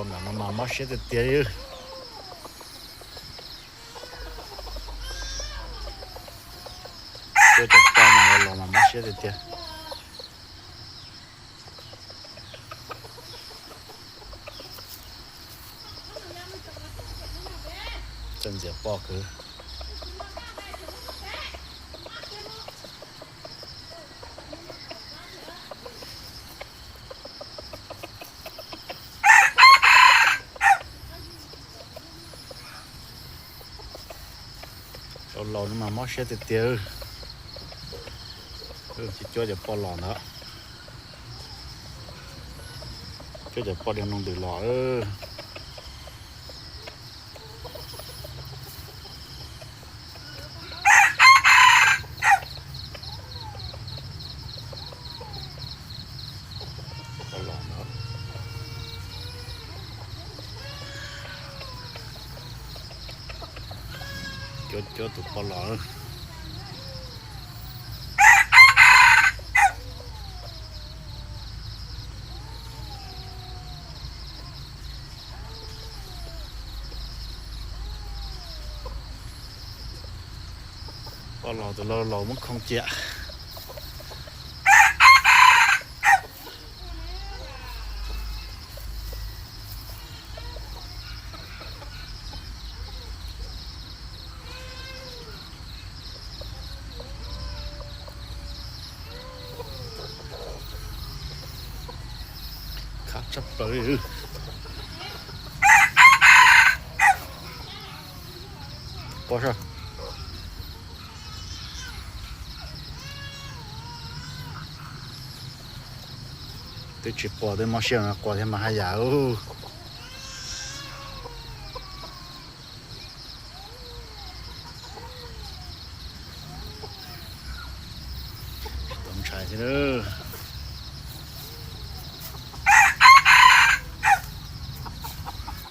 Ntawm no mas mob siab tiag tiag li. Cuab cov poj mas los mas mob siab tiag tiag. Txawj ntxias poj kawg. Cov laus no mas mob siab tiag tiag. Tsis cuab cov poj los ntawd, cuab cov poj de noo ntws los. Cuab cuab tus poj los. Poj los tus laus laus muab khoo cia. Khab tshaj plaws li. Pov sab. Twb tsis quas twb mob siab no quas thiab mas haj yam. Tau ntshai thiab lawm.